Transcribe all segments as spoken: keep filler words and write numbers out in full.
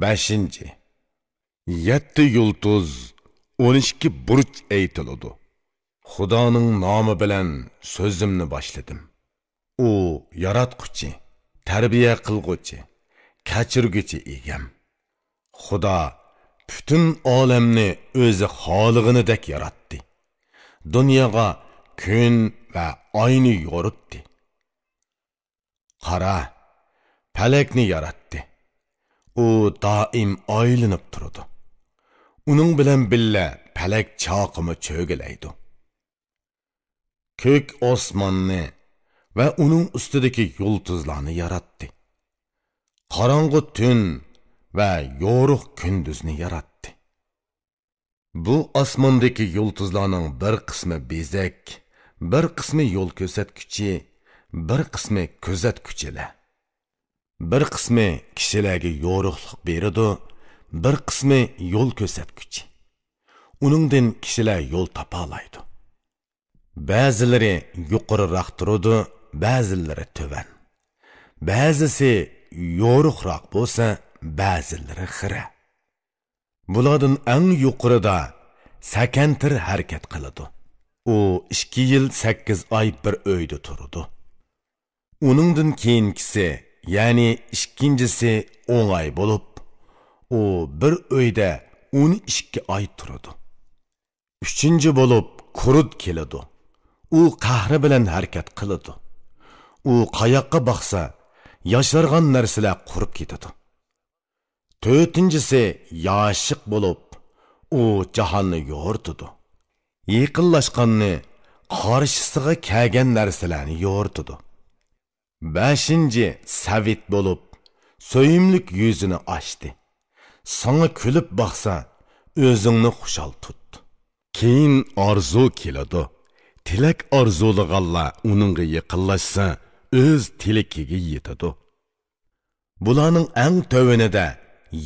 بەشىنچى. يەتتە يۇلتۇز، ئون ئىككى بۇرج ئېيتىلىدۇ. خۇدانىڭ نامى بىلەن سۆزۈمنى باشلىدىم. ئۇ ياراتقۇچى، تەربىيە قىلغۇچى، كەچۈرگۈچى ئىگەم. خۇدا پۈتۈن ئالەمنى ئۆزى خالىغىنىدەك ياراتتى. دۇنياغا كۈن ۋە ئاينى يورۇتتى. قارا، پەلەكنى ياراتتى. ئۇ دائىم ئايلىنىپ تۇرىدۇ. ئۇنىڭ بىلەن بىللە پەلەك چاقىمۇ چۆگىلەيدۇ. كۆك ئاسماننى ۋە ئۇنىڭ ئۈستىدىكى يۇلتۇزلارنى ياراتتى. قاراڭغۇ تۈن ۋە يورۇق كۈندۈزنى ياراتتى. بۇ ئاسماندىكى يۇلتۇزلارنىڭ بىر قىسمى بېزەك، بىر قىسمى يول كۆرسەتكۈچى، بىر قىسمى كۆزەتكۈچىلەر. بىر قىسمى كىشىلەرگە يورۇقلۇق بېرىدۇ، بىر قىسمى يول كۆرسەتكۈچى. ئۇنىڭدىن كىشىلەر يول تاپالايدۇ. بەزىلىرى يۇقىرىراق تۇرىدۇ، بەزىلىرى تۆۋەن. بەزىسى يورۇقراق بولسا، بەزىلىرى خىرە. بۇلاردىن ئەڭ يۇقىرىدا سەكەنتىر ھەرىكەت قىلىدۇ. ئۇ ئىككى يىل سەككىز ئاي بىر ئۆيدە تۇرىدۇ. ئۇنىڭدىن كېيىنكىسى، يەنى ئىككىنچىسى ئوڭاي بولۇپ، ئۇ بىر ئۆيدە ئون ئىككى ئاي تۇرىدۇ. ئۈچىنچى بولۇپ كۇرد كېلىدۇ. ئۇ قەھرى بىلەن ھەرىكەت قىلىدۇ. ئۇ قاياققا باقسا، ياشارغان نەرسىلەر قۇرۇپ كېتىدۇ. تۆتىنچىسى ياشىق بولۇپ، ئۇ جاھاننى يورۇتىدۇ. يېقىنلاشقاننى، قارشىسىغا كەلگەن نەرسىلەرنى يورۇتىدۇ. بەشىنچى سەۋىت بولۇپ، سۆيۈملۈك يۈزىنى ئاچتى. ساڭا كۈلۈپ باقسا، ئۆزۈڭنى خۇشال تۇت. كېيىن ئارزۇ كېلىدۇ. تىلەك ئارزۇلىغانلار ئۇنىڭغا يېقىنلاشسا، ئۆز تىلىكىگە يېتىدۇ. بۇلارنىڭ ئەڭ تۆۋىنىدە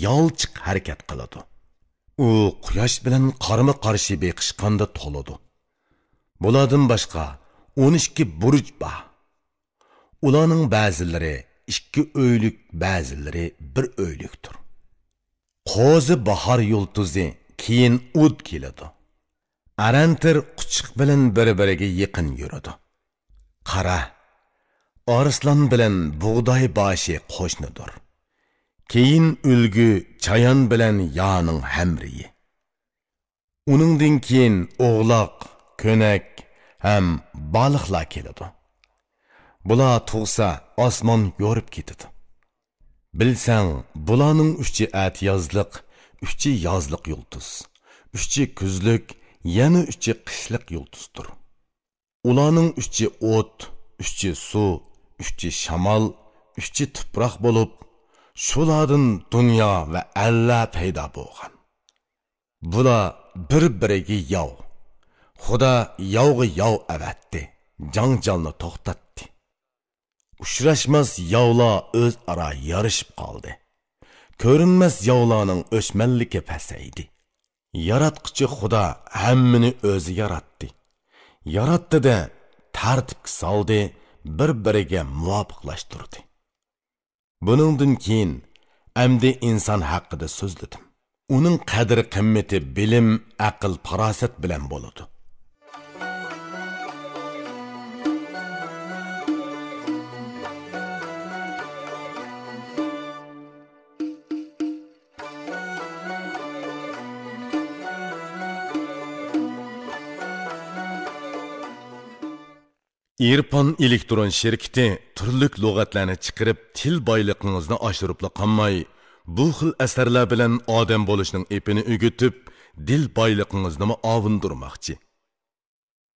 يالچۇق ھەرىكەت قىلىدۇ. ئۇ قۇياش بىلەن قارمۇ-قارشى بېقىشقاندا تولىدۇ. بۇلاردىن باشقا ئون ئىككى بۇرج بار. ئۇلارنىڭ بەزىلىرى ئىككى ئۆيلۈك، بەزىلىرى بىر ئۆيلۈكتۇر. قوزى باھار يۇلتۇزى، كېيىن ئۇد كېلىدۇ. ئەرەنتىر قۇچىقى بىلەن بىر-بىرىگە يېقىن يۈرىدۇ. قارا، ئارسلان بىلەن بۇغداي باشى قوشنىدۇر. كېيىن ئۈلگە، چايان بىلەن يانىڭ ھەمرىيى. ئۇنىڭدىن كېيىن ئوغلاق، كۆنەك ھەم بالىقلار كېلىدۇ. بۇلار تۇغسا، ئاسمان يورۇپ كېتىدۇ. بىلسەڭ، بۇلارنىڭ ئۈچى ئەتىيازلىق، ئۈچى يازلىق يۇلتۇز، ئۈچى كۈزلۈك، يەنە ئۈچى قىشلىق يۇلتۇزدۇر. ئۇلارنىڭ ئۈچى ئوت، ئۈچى سۇ، ئۈچى شامال، ئۈچى تۇپراق بولۇپ، شۇلاردىن دۇنيا ۋە ئەللەر پەيدا بولغان. بۇلار بىر-بىرىگە ياۋ. خۇدا ياۋغا ياۋ ئەۋەتتى، جاڭجالنى توختاتتى. ئۇچراشماس ياۋلار ئۆزئارا يارىشىپ قالدى. كۆرۈنمەس ياۋلارنىڭ ئۆچمەنلىكى پەسەيدى. ياراتقۇچى خۇدا ھەممىنى ئۆزى ياراتتى. ياراتتى-دە، تەرتىپكە سالدى، بىر-بىرىگە مۇۋاپىقلاشتۇردى. بۇنىڭدىن كېيىن ئەمدى ئىنسان ھەققىدە سۆزلىدىم. ئۇنىڭ قەدىر-قىممىتى بىلىم، ئەقىل، پاراسەت بىلەن بولىدۇ. ئىرپان ئېلېكترون شىركىتى تۈرلۈك لۇغەتلەرنى چىقىرىپ، تىل بايلىقىڭىزنى ئاشۇرۇپلا قالماي، بۇ خىل ئەسەرلەر بىلەن ئادەم بولۇشنىڭ ئېپىنى ئۆگىتىپ، دىل بايلىقىڭىزنىمۇ ئاۋۇندۇرماقچى.